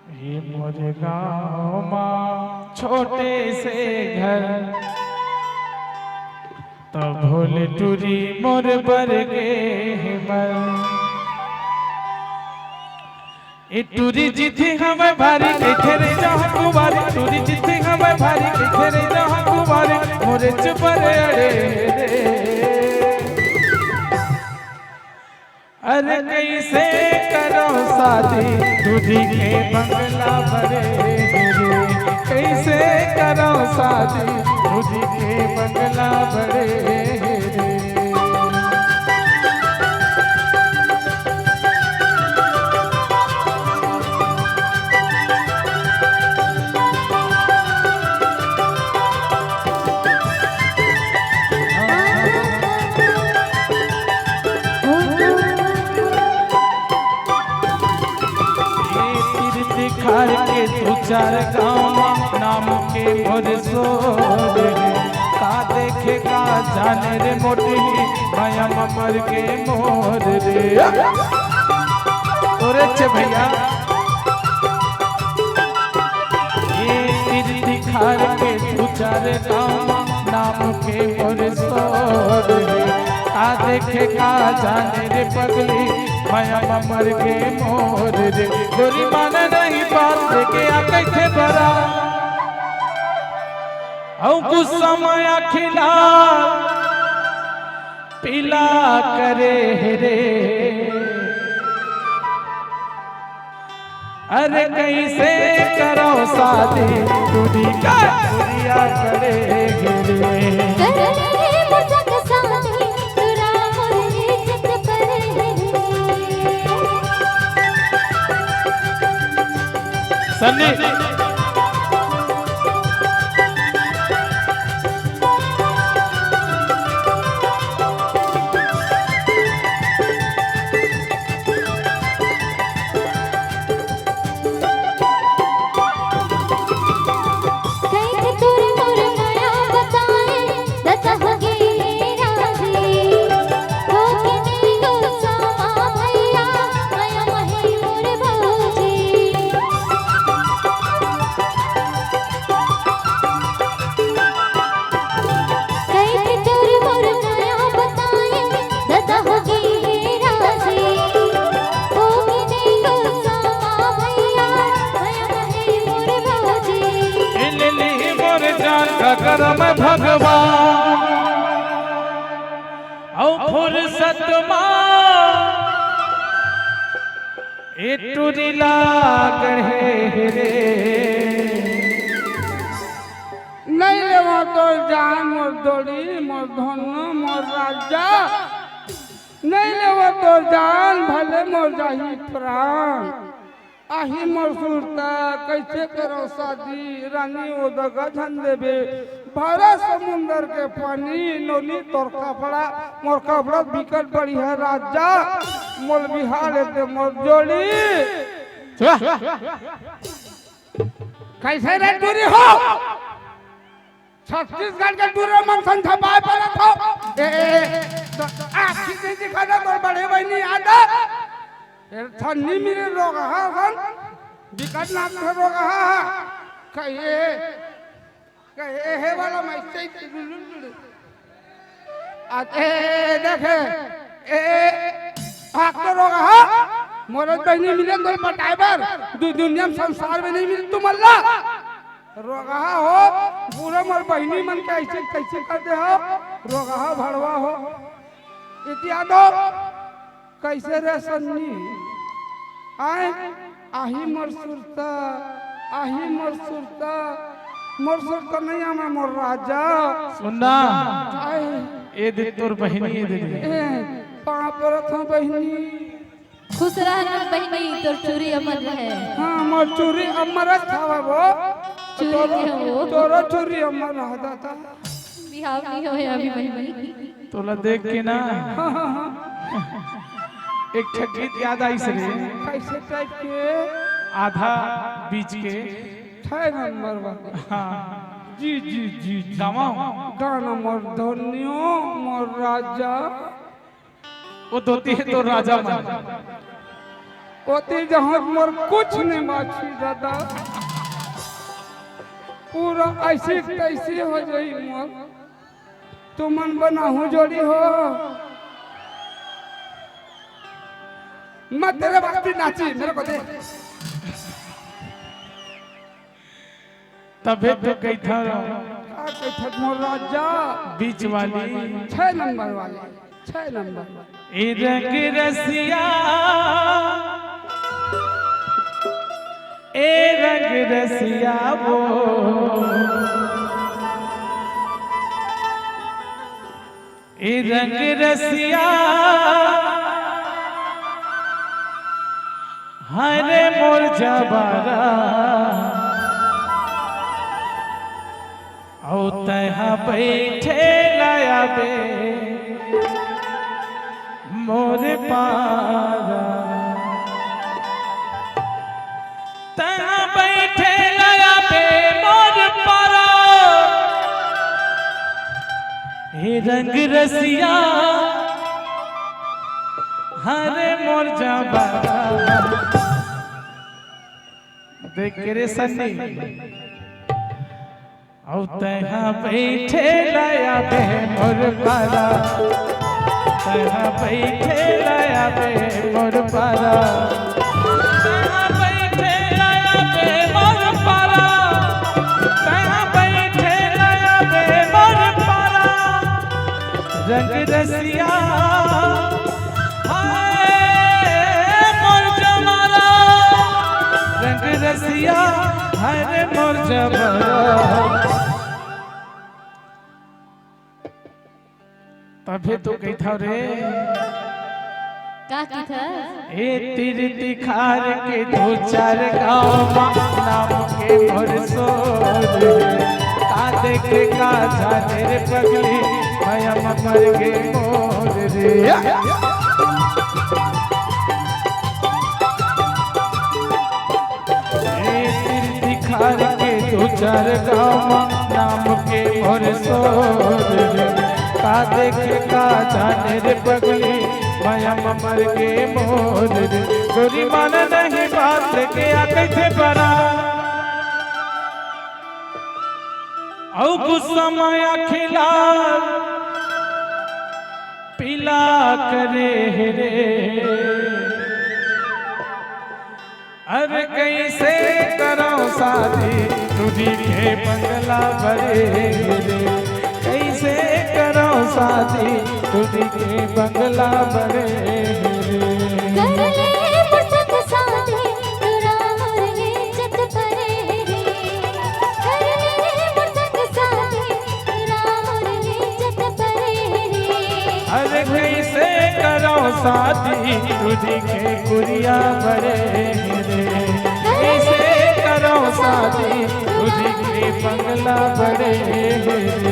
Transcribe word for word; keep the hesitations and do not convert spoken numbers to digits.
ये मोर गाँव मा छोटे से घर, तभो ले टूरी मोर बर गे हे मर। ए टूरी जिथे हवय भारी, कहिथे रहि जाहूँ कुंवारी, टूरी जिथे हवय भारी, कहिथे रहि जाहूँ कुंवारी, मोरे चुपर अड़े रे। अरे कइसे करव शादी, टूरी के बंगला बड़े हे रे। कइसे करव शादी, टूरी के बंगला बड़े हे रे। ये तीर तिखार के दू चार गाँव मा नाम के मोर सोर हे। का देखे का जाने रे मोटही, मया ममर के मोर रे। अरे चे भैया, ये तीर तिखार के दू चार गाँव मा नाम के मोर सोर हे। का देखे का जाने रे पगली, मया ममर के मोर रे। गोरी माने नहीं बात, लेके आ कहिथे बरा। अउ गुस्सा मया खिला पीला करे हे रे। अरे कइसे करव शादी, टूरी का टूरिया करे हे रे। कर ले मोर संग शादी, टूरा मोर इज्जत करे हे रे। सन्नी। कइसे तोर मोर मया बताए, दशा होगे हे राजी। होगे नहीं गुस्सा मा भैया, मया महे मोर भौजी। कइसे तोर मोर मया बताए, दशा होगे हे राजी। होगे नहीं गुस्सा मा भैया, मया महे मोर भौजी। ए ले ले मोर जान का करम भगवान, अउ फुरसत मा ए टूरी ला गढ़े हे रे। नहीं लेवों तोर जान मोर डोरी, मोर धन, मोर राजा। नहीं लेवों तोर जान, भले मोर जाही प्राण। आही मोर सुरता, कइसे करव शादी, रानी ओ दगा झन देबे। भरा समुंदर के पानी, नोनी तोर कपड़ा, मोर कपड़ा बिकट बढ़िया राजा, मोर बिहा लेते मोर जोड़ी। कइसे रे टूरी हो? छत्तीसगढ़ के टूरा मन संग झपाए परत हो। ए, ए, ए, तो आँखी नहीं दिखाता तोर बड़े बहिनी याद। ए, छन्नी मेरे रोगहा सन, बिकट नाम से रोगहा। कहिए, कहिए, हे वाला मैं से ही आ, ए, ए, देखे, ए, ए, आँख तो रोगहा, मोरे बहिनी मिले तोर पटाए बर, दू दुनिया में संसार में नहीं मिले तू मल्ला। रोगहा हो, पूरा मोर बहिनी मन के ऐसे कैसे कर दे हो, रोगहा भड़वा हो। इतिया दो, कैसे रे सन्नी? आए, आही मोर सुरता, आही मोर सुरता, मोर सुरता नहीं आमा मोर राजा। सुनना। आए। ए दे तोर बहिनी, ए दे दे। ए, पाँव परत हूँ बहिनी। खुश रह ना बहिनी, तोर चूरी अमर रहे। हाँ, मोर चूरी अमर रहे वो। चूरी तोरो, के हो। तोरो चूरी अमर रह दाता। बिहाव नहीं होए अभी बहिनी। तोला देख के ना एक ठे गीत याद आइस रे। कैसे टाइप के? आधा बीच के। छह नंबर वाले। हाँ। जी, जी, जी, जी। गावा। गाना मोर धनियो, मोर राजा। वो धोती है तो राजा मन। ओती जहाँ मोर कुछ नहीं बाची दादा, पूरा ऐसी तैसी हो जाई मोर। तुमन बनाहू जोड़ी हो, मैं तेरे बास्ती नाची, मेरे को दे। तभे तो कहिथव। का कहिथव मोर राजा? बीच वाली। छह नंबर वाली, छह नंबर। ए रंग रसिया, ए रंग रसिया वो, ए रंग रसिया, हरे मोर जबारा, अउ तैहा बैठे लाया बे मोर पारा। तहाँ बैठे लाया बे मोर पारा। हे रंग रसिया, हरे मोर जबारा। देख के रे सन्नी, अउ तैहा बैठे लाया बे मोर पारा, तैहा बैठे लाया बे मोर पारा, तैहा बैठे लाया बे मोर पारा, तैहा बैठे लाया बे मोर पारा। रंग रसिया, हाय मोर जमारा, रंग रसिया, हाय रे मोर जमारा। तभे तो कहिथव रे। का कहिथव? ए तीर तिखार के दू चार गाँव मा नाम के मोर सोर हे। का देखे का जाने रे पगली, मैं मर गे मोर रे। ए तीर तिखार के दू चार गाँव मा नाम के मोर सोर रे। का देखे का जाने रे पगली, मैं मर गे मोर रे। गोरी मान नहीं बात के आ कहिथे बरा। अउ गुस्सा माया खिला पीला करे हे रे। अरे कइसे करव शादी, तुही के बंगला बरे रे। कइसे करव शादी, तुही के बंगला बरे रे। कर ले मोर संग शादी, तोरा मोर इज्जत परे रे। कर ले मोर संग शादी, तोरा मोर इज्जत परे रे। अरे कइसे करव शादी, तुही के कुरिया बरे रे। कइसे करव शादी, तुही के बंगला बरे रे।